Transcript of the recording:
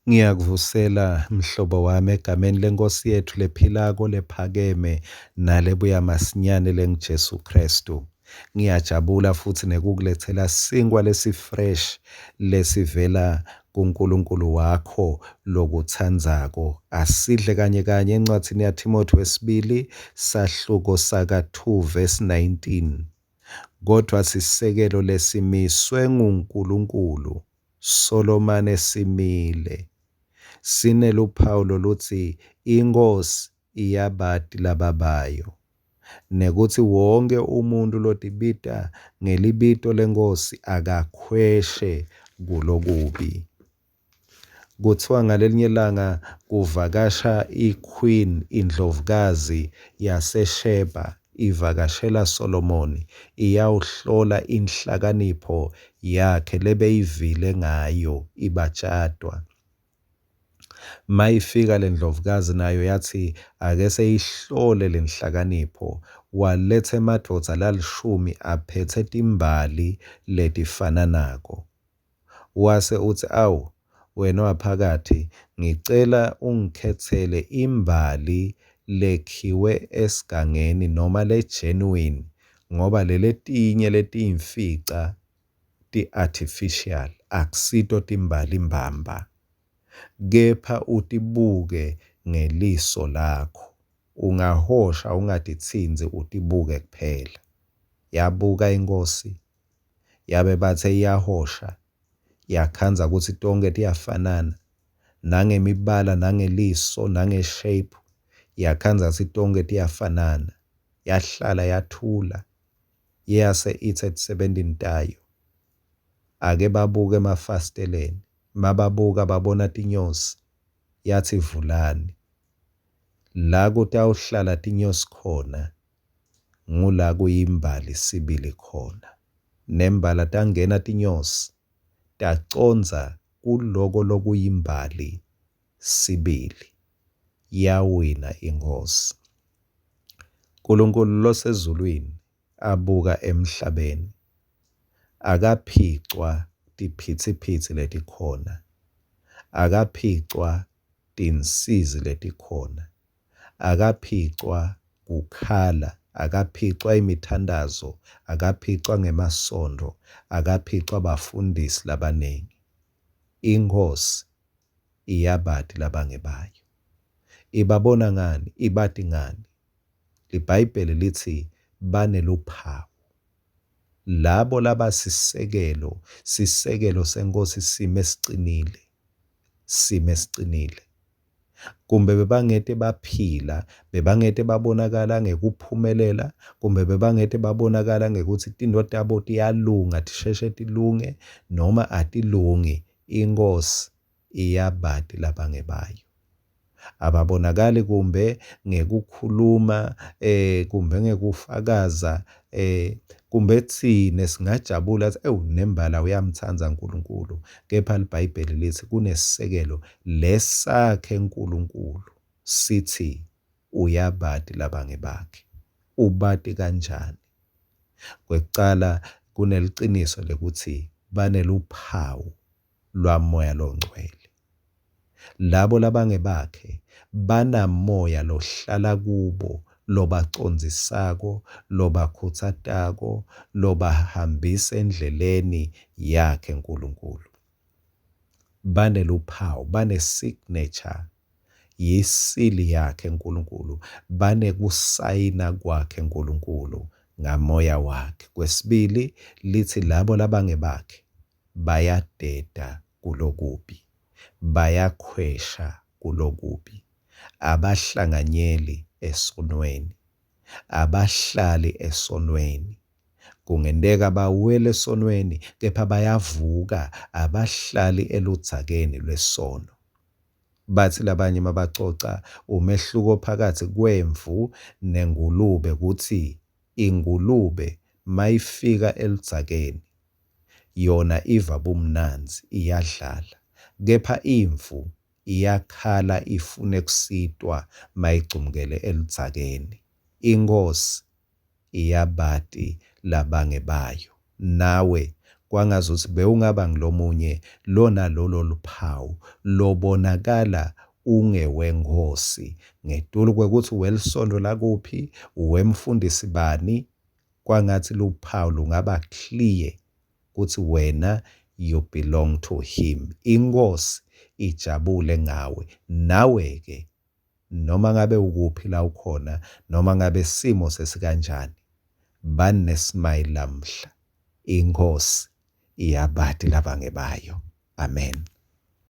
Ngiyakuvusela mhlobo wami egameni leNkhosi yetfu lephilako lephakeme nalebuya masinyane lenguJesu Khristu. Ngiyajabula futsi nekukuletsela sinkhwa lesi-fresh lesivela kuNkulunkulu wakho lokutsandzako. Asidle kanye kanye encwadzini yaThimothi wesibili sahluko saka-2 verse 19. Kodvwa sisekelo lesimiswe nguNkulunkulu solomane simile sineluphawu lolutsi iNkhosi iyabati lababayo, nekutsi wonkhe umuntfu lotibita ngelibito leNkhosi akakhweshe kulokubi. Kuthiwa ngalelinye langa kuvakasha i-queen, indlovukazi yaseSheba ivakashela Solomoni iyawuhlola inhlakanipho yakhe lebeyivile ngayo ibatjatwa. Mayifika le ndlovukazi nayo yatsi ake seyihlole lenhlakanipho, waletsa emadvodza lalishumi aphetse timbali letifananako. Wase utsi, Awu, wena waphakathi, ngicela ungikhetsele imbali lekhiwe esigangeni noma le-genuine ngoba leletinye letiyimfica ti-artificial, akusito timbali mbamba. Kepha utibuke ngeliso lakho, ungahosha ungatitsintsi utibuke kuphela. Yabuka inkhosi, yabe batse iyahosha, yakhandza kutsi tonkhe tiyafanana, nangemibala, nangeliso, nange-shape, yakhandza kutsi tonkhe tiyafanana. Yahlala yathula, yase itsi etisebentini tayo, ake babuke emafasiteleni. Mababuka babona tinyosi, yatsi vulani. La kutawuhlala tinyosi khona ngula kuyimbali sibili khona. Nembala tangena tinyosi tacondza kuloko lokuyimbali sibili. Yawina inkhosi. Nkulunkulu losezulwini abuka emhlabeni akaphicwa tiphitsiphitsi letikhona, akaphicwa tinsizi letikhona, akaphicwa kukhala, akaphicwa imithandazo, akaphicwa ngemasondo, akaphicwa bafundisi labaningi. Inkhosi iyabati labangebayo. Ibabona ngani? Ibati ngani? LiBhayibheli litsi baneluphawu. Labo labasisekelo, sisekelo seNkhosi sime sicinile, sime sicinile. Kumbe bebangete baphila, bebangete babonakala ngekuphumelela, kumbe bebangete babonakala ngekutsi tintfo tabo tiyalunga, tisheshe tilunge noma atilungi. INkhosi iyabati labangebayo. Ababonakali kumbe ngekukhuluma kumbe ngekufakaza kumbe tsine singajabula ewu nembala uyamtsandza Nkulunkulu, kepha liBhayibheli litsi kunesisekelo lesakhe Nkulunkulu sithi uyabati labangebakhe. Ubati kanjani? Kwekucala kuneliciniso lekutsi baneluphawu lwaMoya loNgcwele. Labo labangebakhe banamoya lohlala kubo lobacondzisako, lobakhutsatako, lobahambisa endleleni yakhe Nkulunkulu. Baneluphawu, bane-signature, yisili yakhe Nkulunkulu, banekusayina kwakhe Nkulunkulu ngamoya wakhe. Kwesibili, litsi labo labangebakhe bayadeda kulokubi, bayakhwesha kulokubi, abahlanganyeli esonweni, abahlali esonweni. Kungenteka bawele esonweni, kepha bayavuka, abahlali eludzakeni lwesono. Batsi labanye mabacoca umehluko phakathi kwemvu nengulube kutsi ingulube mayifika eludzakeni yona iva bumnandzi iyadlala, kepha imvu iyakhala ifune kusitwa mayigcumkele eludzakeni. Inkhosi iyabati labangebayo. Nawe. Kwangazuthi bewungaba ngulomunye lonalolo luphawu lobonakala ungeweNkhosi, ngetulu kwekutsi uwelisontfo lakuphi, uwemfundisi bani, kwangatsi luphawu lungaba clear kutsi wena you belong to him. INkhosi ijabule ngawe, nawe-ke noma ngabe ukuphi la ukhona, noma ngabe simo sesikanjani, bani nesmile lamhla. INkhosi iyabati labangebayo. Amen.